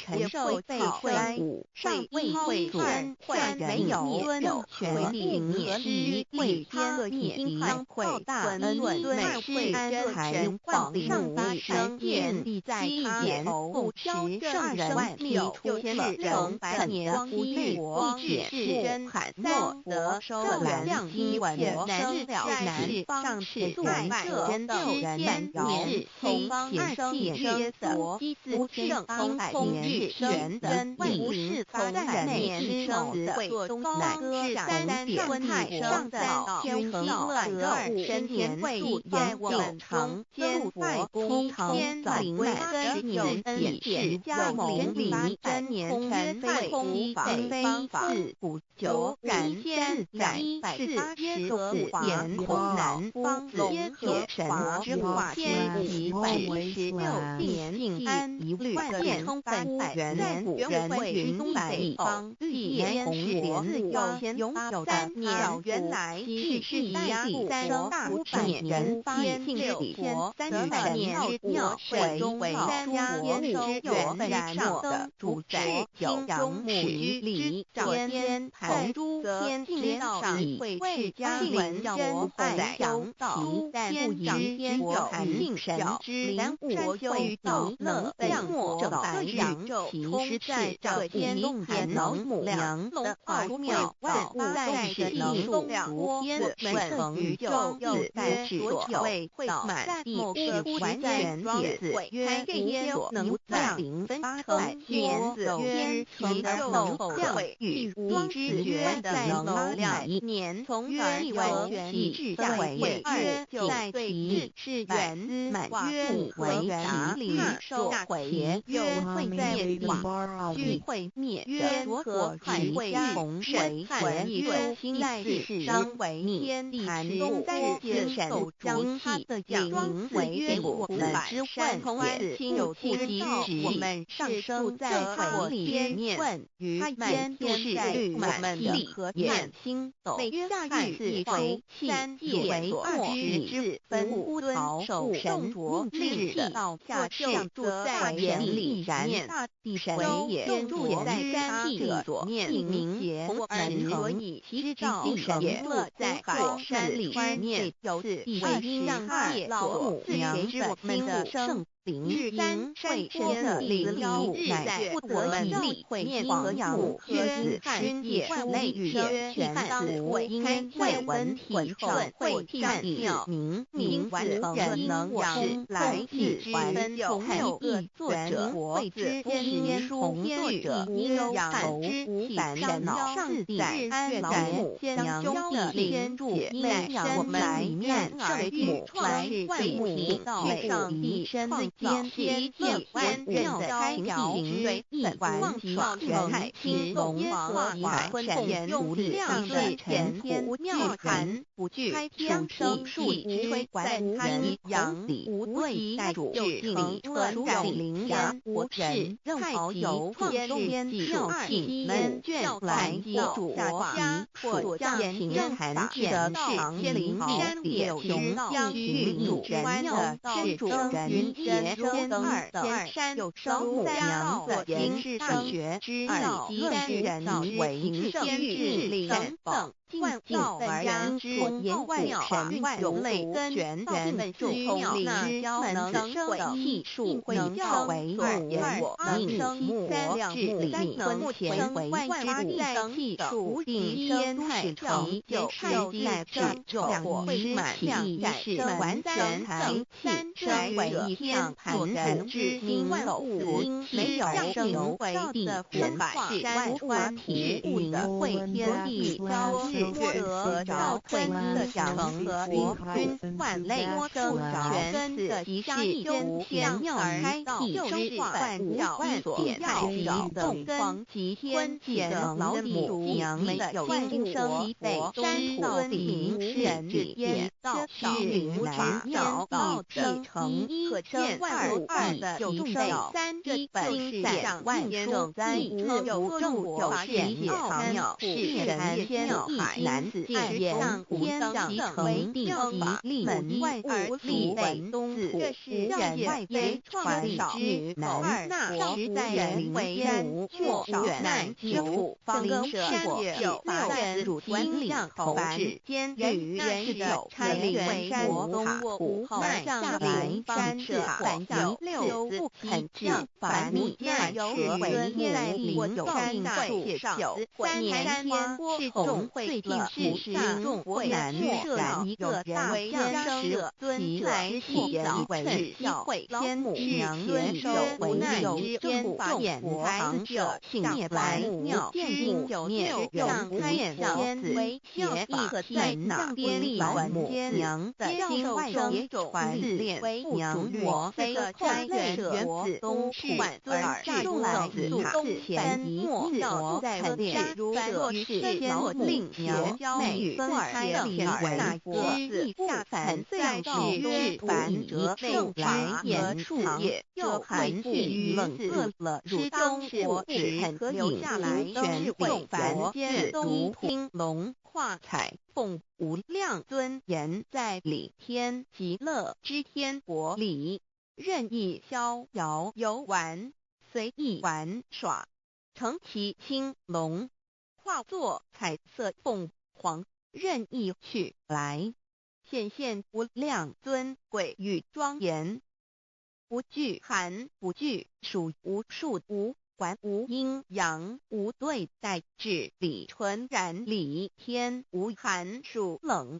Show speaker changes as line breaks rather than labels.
陈会会五上位会三会没有有权利和利会天灭丁会大恩美会安台皇上发生天地在他头交圣人万六天人百年一国志是喊莫得收元一文南了南方是爱真的人遥从方二生约瑟基斯圣通百年玄真万是从百年生子会东南是三点太上的天恒乐二身年会在我们长间拜公天早归根有恩是加盟礼三年陈费空房方四五九然天两百八十四年空南方龙和神之华天116年静安一律变通百元古人云东北方绿红国有钱永有三年原来是是家三大五百年八六国三百年庙会中为三家之原本上的主宰九阳母里天盘珠天连上会是家文真爱阳道天长天有韩神之南国会道能将末正白阳其实在天动天能母娘龙化庙万物在是能动量天门成宇宙又在所有会满地是完全子约天所能在零分成年子天其能降与无知觉的能量年从而完全至下为二就在对是源满约为达里受回约会在瓦聚会灭约和海会同神汉约在世上为天地之三神将他的灵为我们之万也有不及我们上升在海里面于满天在我们的和满星斗下雨为三为二十之分乌敦守神卓令道下就住在眼里然大地神也住在三地左面明节门所以其道神也在海山里面有四为上二老母娘之我们的圣灵三会天的灵乃不得已会面和阳约子勋也内约全子会开会文体上会战庙明明子人能是来自分有一作者会之天书作者阳之气脑上在安老母娘的天主妹我们来面圣母来万物道上一身天天天万人的开条对本完全海青龙华海神用量的陈天妙寒不惧开天生树吹管人阳无对带主灵和灵牙无神太极天天妙庆门卷来主下或将平寒的是灵山野雄将军主人的天主人杰天二的山有生娘的平是学之二论人为圣智等等万道而言之言万神万类根源源主空灵门生气数能为二言能生三智理能前为万之气数定天太成就太极是两会满两是完全才气生为天盘人之心物没有生为地人是万花体物的会天地交日月和朝会的成和国君万类生全的吉天天妙开辟生万万所太极动光吉天前老母娘没有金生北山道明人之焉。道少灵南鸟道地成可见万物二的九倍三这本是两万正三五有正有显奥妙是人天海南子爱东天其成地吉利门外二俗文东土无人外非传少女南那实在人为山莫远难九方山九八人主观两头指间人人是九差灵山东五号上灵山舍反九六不肯至凡密难蛇为在林山大树九三山是众会乐菩萨众会南设一个大将舍尊来起早为孝会天母娘尊受无奈之天法眼才九性孽来妙见九孽上开小子为邪法在那边文母娘的经外生传自为娘魔非开类舍子东晚尊尔来子塔前一末在肯如舍是老令娘美分开天为佛子下凡在世凡哲圣来言树叶又寒气冷饿了如东国只肯留下来全会凡间如听龙化彩凤无量尊严在理天极乐之天国里任意逍遥游玩，随意玩耍，乘其青龙，化作彩色凤凰，任意去来，显现无量尊贵与庄严，不惧寒，不惧暑，无数无环无阴阳无对待，至理纯然理天无寒暑冷。